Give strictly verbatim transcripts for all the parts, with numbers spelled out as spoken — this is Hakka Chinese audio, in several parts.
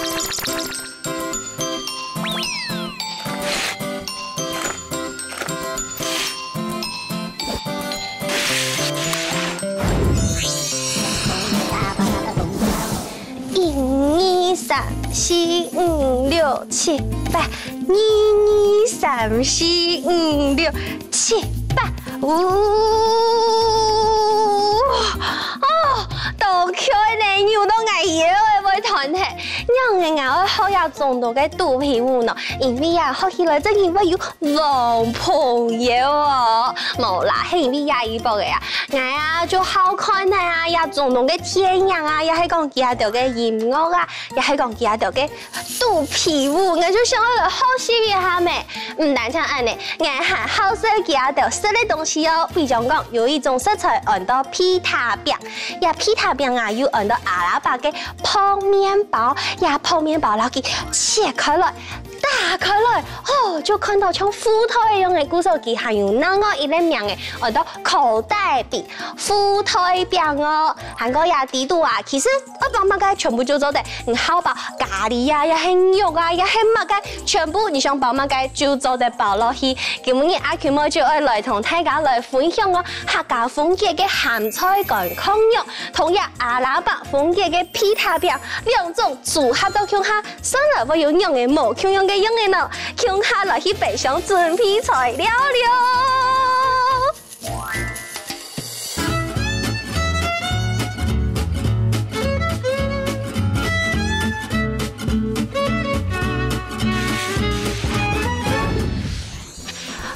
一二三四五六七八，二二三四五六七八，哦，哦，當𤸁呢，扭到𠊎腰仔會斷忒。仰仔𠊎愛學這種个肚皮舞呢？因為啊，學起來正經會有 王朋友哦，無啦，係因為這一駁仔啊，𠊎啊就好看啊，這種个電影啊，也係講佢兜个音樂啊，也係講佢兜个肚皮舞，𠊎就想愛來學習一下咩。毋單淨恁仔，𠊎還好食佢兜食个東西哦。比將講，有一種食材安到pita餅，這pita餅啊，又安到阿拉伯个烰麵包，這烰麵包摎佢切開來， 打開來，吼，就看到像褲袋一樣个，故所佢還有另外一個名仔，安到口袋餅，褲袋餅哦。還過這底肚啊，其實愛包麼个全部就做得，你好包咖哩啊，也係肉啊，也係麼个，全部你想包麼个就做得包落去。今晡日阿Q妹就愛來同大家來分享哦，客家風格个鹹菜乾炕肉，同這阿拉伯風格个pita餅，兩種組合到共下， 算了，會有仰仔無共樣个樣仔呢？共下來去冰箱準備材料了。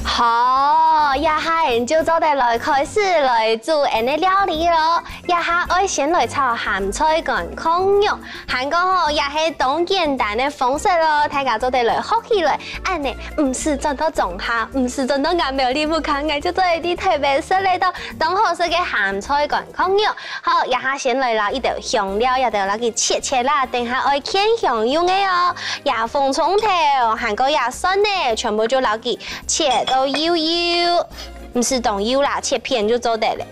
好，這下𠊎就做得來開始來煮𠊎个料理囉。 這下愛先來炒鹹菜乾炕肉，還過吼，也係當簡單个方式囉，大家做得來學起來。恁仔，毋使轉到莊下，毋使轉到𠊎廟裡屋下，𠊎就做得在臺北食得到當好食个鹹菜乾炕肉。好，這下先來摎一兜香料，這兜摎佢切切啦，等下愛牽香用个哦。這紅蔥頭，還過這蒜呢，全部就摎佢切到幼幼，毋使當幼啦，切片就做得了。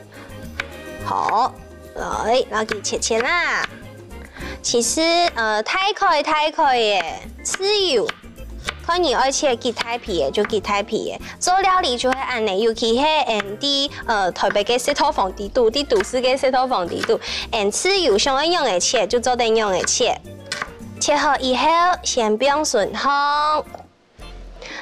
好，來，摎佢切切啦。其實，呃，大概大概个，自由，看你愛切幾大皮个就幾大皮个。做料理就係恁仔，尤其係𠊎等，呃，臺北个食堂房底肚，在都市个食堂房底肚，𠊎等自由想愛仰仔切就做得仰仔切。切好以後，先放順風。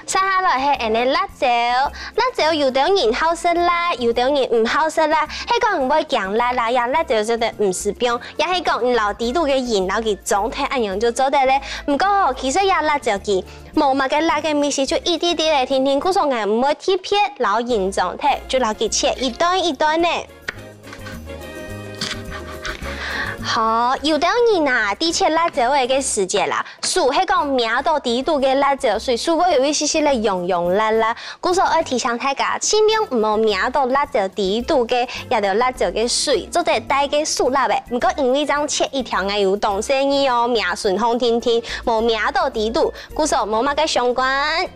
續下來係𠊎等个辣椒，辣椒有兜人好食辣，有兜人毋好食辣，係講你會驚辣啦，這辣椒做得毋使放，也係講你摎底肚个仁摎佢裝忒恁樣就做得了。毋過吼，其實這辣椒佢無麼个辣个味緒，就一滴滴仔定定，故所𠊎毋會特別摎仁裝忒，就摎佢切一段一段仔。 好，有兜人啊，在切辣椒仔个時節啦，手係講摸著底肚个辣椒水，手會有一息息仔癢癢辣辣。故所愛提醒大家，盡量毋好摸著辣椒底肚个，這兜辣椒个水，做得帶个手蠟仔。毋過因為正切一條，𠊎有當細義哦，摸順風定定，無摸著底肚，故所無麼个相關。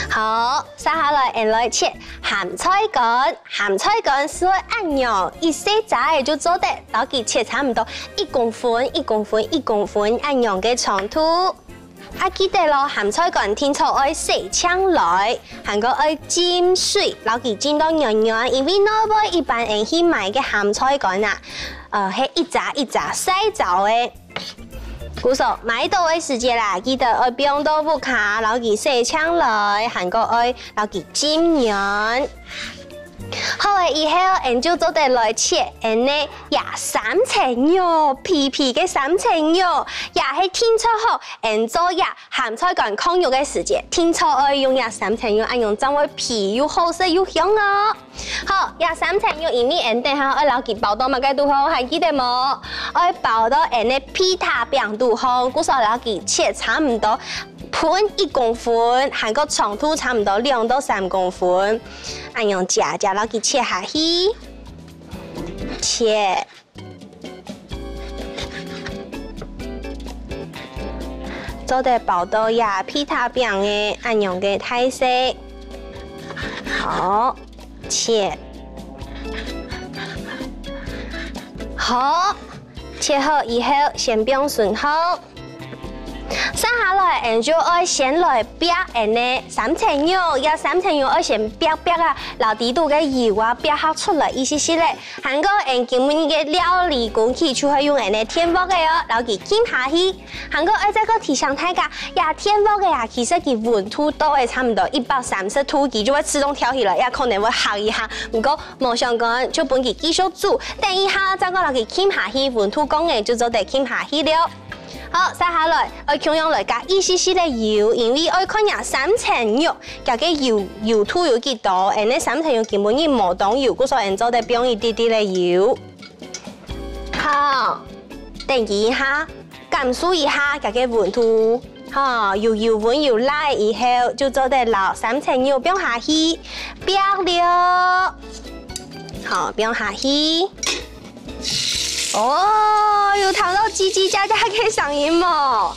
好，續下來，𠊎等來切鹹菜乾。 鹹菜乾就係恁樣，一細隻仔就做得，摎佢切差毋多一公分、一公分、一公分恁樣个長度。啊，記得囉，鹹菜乾定著愛洗淨來，還過愛浸水，摎佢浸到軟軟，因為外背一般𠊎等去買个鹹菜乾啊，呃，係一隻一隻曬燥个。 故所買著个時節啦，記得愛放到屋下，摎佢洗淨來，還過愛摎佢浸軟。好了以後，𠊎等就做得來切𠊎等个這三層肉，肥肥个三層肉，也係定著吼，𠊎等做這鹹菜乾炕肉个時節，定著愛用這三層肉，恁樣正會肥又好食又香哦。 好，這三層肉因為𠊎等等下愛摎佢包到麼个肚項，還記得無？愛包到𠊎等个pita餅肚項，故所摎佢切差毋多分一公分，還過長度差毋多兩到三公分，恁樣直直摎佢切下去，切。 做得包到這pita餅个恁樣个大細。好，切。好，切好以後，先放順後。接下來，𠊎就愛先來煏𠊎个三層肉，這三層肉愛先煏煏啊，摎底肚个油啊煏下出來一息息仔。還過，𠊎今晡日个料理工具就係用𠊎个電鑊仔哦，摎佢撳下去。還過愛再過提醒大家，這電鑊仔啊，其實佢溫度到个差毋多一百三十度，佢就會自動跳起來，也可能會嚇一下。毋過， 無相干，就分佢繼續煮。等一下再過摎佢撳下去，溫度降仔就做得撳下去了。好，接下來，愛共樣來加一息息个油，因為愛看這三層肉，佢个油，油度有幾多，恁仔三層肉根本就無當油，故所𠊎做得放一滴滴个油。好，等佢一下， 感受一下佢个溫度，吼，有油溫有辣以後，就做得摎三層肉放下去，煏了。好，放下去。哦，有聽到嘰嘰喳喳个聲音無？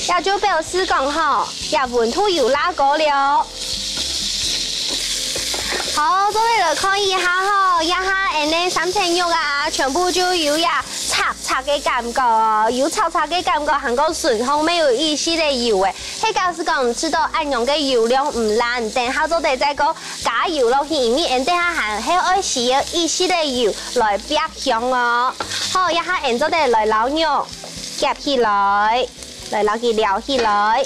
這就表示講吼，這溫度有拉高了。 好，做得來看一下吼，這下𠊎个三層肉啊，全部就有這赤赤个感覺哦，有赤赤个感覺，還過順風，乜有一息个油仔。係假使講試著恁樣个油量毋罅，等下做得再過加油落去，因為𠊎等下還係愛需要一息个油來煏香哦。好，這下𠊎做得來摎肉夾起來。 來摎佢撩起來。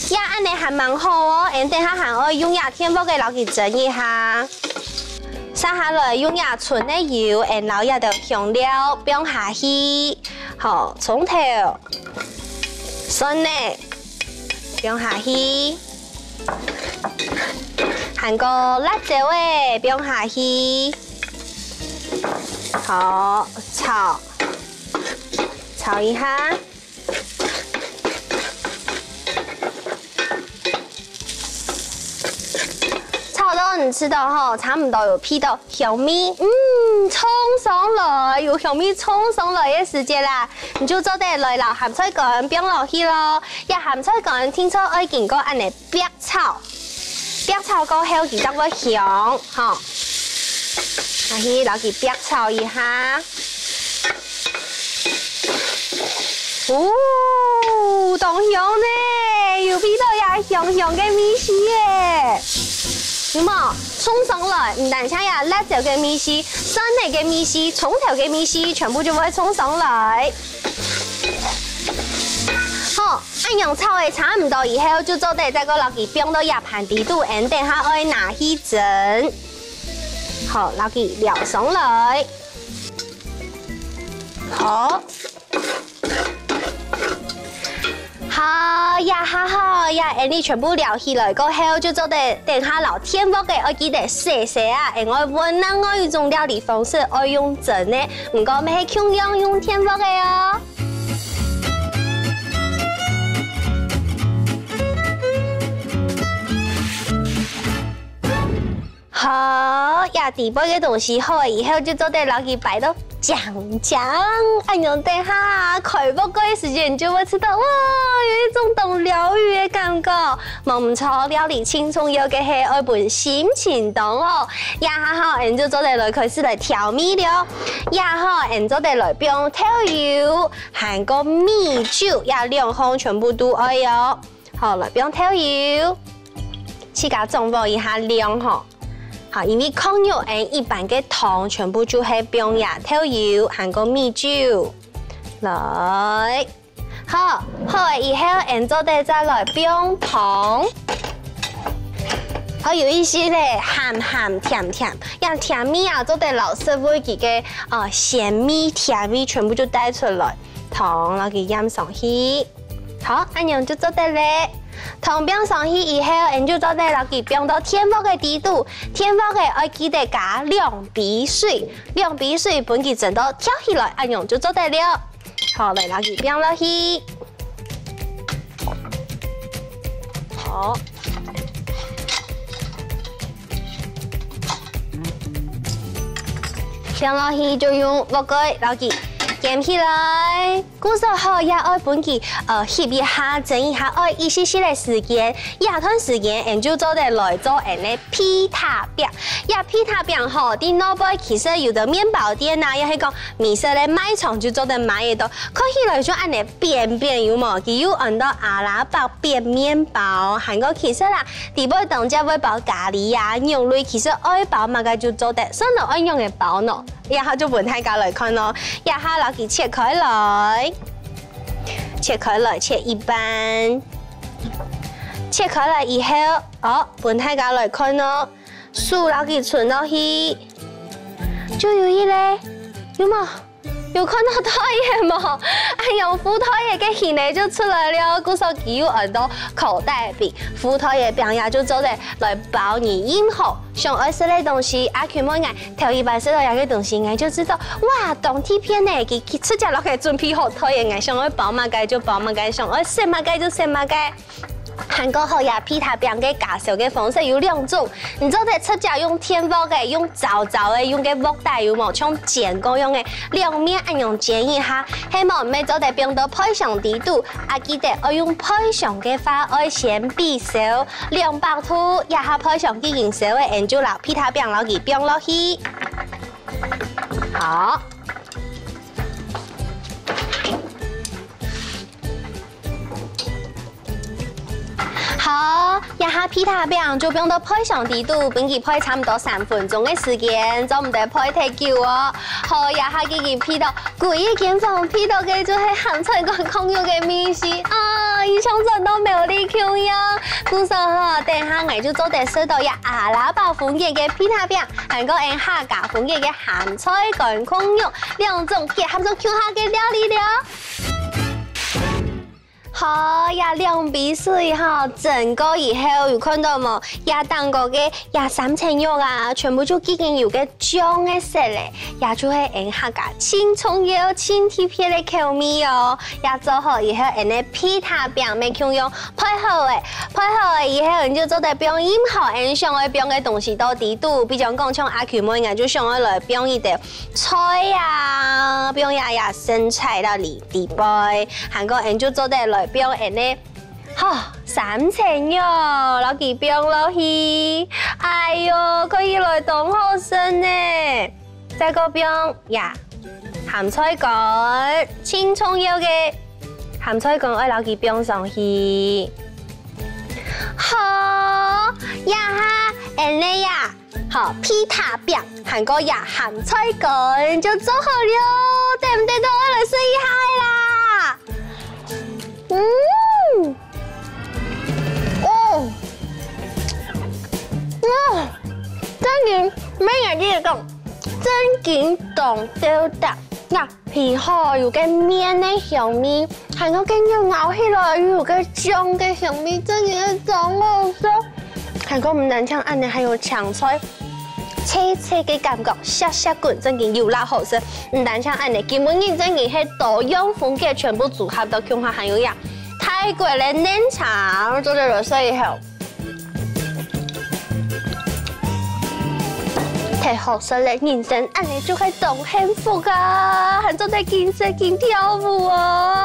這恁仔還蠻好哦，𠊎等下還愛用這電鑊仔摎佢蒸一下。接下來用這賰个油，𠊎摎這兜香料放下去，好，蔥頭、蒜仔放下去，還過辣椒仔放下去，好，炒，炒一下。 炒到你試著吼，差毋多有鼻著香味，嗯，衝上來，有香味衝上來个時節啦，你就做得來摎鹹菜乾放落去囉。這鹹菜乾定著愛經過恁仔煏炒，煏炒過後佢正會香，吼。下去摎佢煏炒一下。 哦，當香呢，有鼻著這香香个味緒耶！有無？衝上來，毋單淨這辣椒个味緒，蒜仔个味緒，蔥頭个味緒，全部就會衝上來。好，恁樣炒个差毋多以後，就做得再過摎佢放到這盤底肚，𠊎等下愛拿去蒸。好，摎佢撩上來。 好。好，這下吼，這𠊎等全部撩起來過後，就做得等下摎電鑊仔愛記得洗洗啊，因為𠊎等另外一種料理方式愛用蒸个，毋過乜係共樣用電鑊仔哦。 好，這底背个東西好了以後，就做得摎佢擺到靚靚。恁樣等下開鑊个時節，你就會知著，哇，有一種當療癒个感覺。無毋著，料理盡重要个係愛分心情當好。這下吼，𠊎等就做得來開始來調味了。這下吼，𠊎等做得來放豆油，還過米酒，這兩項全部都愛哦。 好，來放豆油，自家掌握一下量吼。好，因為炕肉𠊎等一般个湯全部就係放這豆油，還過米酒。來，好，好了以後，𠊎等做得再來放糖。好，有一息仔鹹鹹甜甜，這甜味啊，做得摎食物佢个，呃，鮮味、甜味全部就帶出來。糖摎佢掞上去。 好，恁樣就做得了。糖放上去以後，𠊎等就做得摎佢放到電鑊个底肚。電鑊仔愛記得加兩杯水，兩杯水分佢蒸到跳起來，恁樣就做得了。好，來摎佢放落去。好。 放落去就用鑊蓋摎佢捲起來。故所吼，也愛分佢，呃，翕一下，蒸一下，愛一息息个時間。這段時間，𠊎就做得來做𠊎个披薩餅。這披薩餅吼，在外背其實有个麵包店啊，也係講美食个賣場就做得買得到。看起來就恁呢扁扁，有無？佢又安到阿拉伯扁麵包，還過其實啦，底背當然會包咖哩啊、肉類，其實愛包麼个就做得，算了，愛用个包呢。 這下就分大家來看囉，這下摎佢切開來，切開來，切一半，切開來以後，哦，分大家來看囉，手摎佢伸落去，就有一粒，有無？有看到袋仔無？哎喲，福袋仔个形仔就出來了，故所佢又安到口袋餅，福袋仔餅也就做得來包你任何 想愛食个東西，阿Q妹𠊎頭一擺食到這个東西，𠊎就知道，哇，當特別呢！佢，佢直接摎佢準備好袋仔，𠊎想愛包麼个就包麼个，想愛食麼个就食麼个。還過吼，這披薩餅个加燒个方式有兩種，你做得直接用電鑊个，用燥燥个，用个鑊底有無？像煎過樣个，兩面恁樣煎一下，係無，乜做得放到焙箱底肚，啊，記得愛用焙箱个話，愛先比燒 兩百度，這下焙箱既經燒个，𠊎就摎披薩餅摎佢放落去。好。好，這下披薩餅就放到焙箱底肚，分佢焙差毋多三分鐘个時間，做毋得焙忒久哦。好，這下既經焙到 歸一間房鼻到个就係鹹菜乾炕肉个味緒啊！一想轉到苗栗共樣。故所吼，等下𠊎就做得食到這阿拉伯風格个披薩餅，還過𠊎客家風格个鹹菜乾炕肉，兩種結合做共下个料理了。 好，這兩杯水吼，蒸過以後有看到無？這頂高个這三層肉啊，全部就既經有个醬个色咧，這就係𠊎客家盡重要、盡特別个口味哦。這做好以後，𠊎个披薩餅乜共樣焙好咧，焙好咧以後，你就做得放任何𠊎想愛放个東西到底肚，比將講像阿Q妹，𠊎就想愛來放一兜 菜啊，放這這生菜到裡，裡背，還過𠊎就做得來放𠊎个，吼，三層肉，摎佢放落去。哎喲，看起來當好食呢！再過放這鹹菜乾，盡重要个鹹菜乾愛摎佢放上去。好，這下𠊎个呀， 好，披薩餅，還過這鹹菜乾就做好了，得毋得都愛來試一下个啦？嗯，哦，哦，正經，乜愛你講，正經當鬥搭。 皮吼有个麵个香味，還過个肉咬起來又有个醬个香味，正經係當好食。還過毋單淨恁呢，還有青菜，脆脆个感覺，削削滾，正經有罅好食。毋單淨恁呢，今晡日正經係多樣風格全部組合到共下，還有呀，泰國个奶茶，做得來試一下。 太好食了，人生恁呢就係當幸福啊！還做得緊食緊跳舞哦！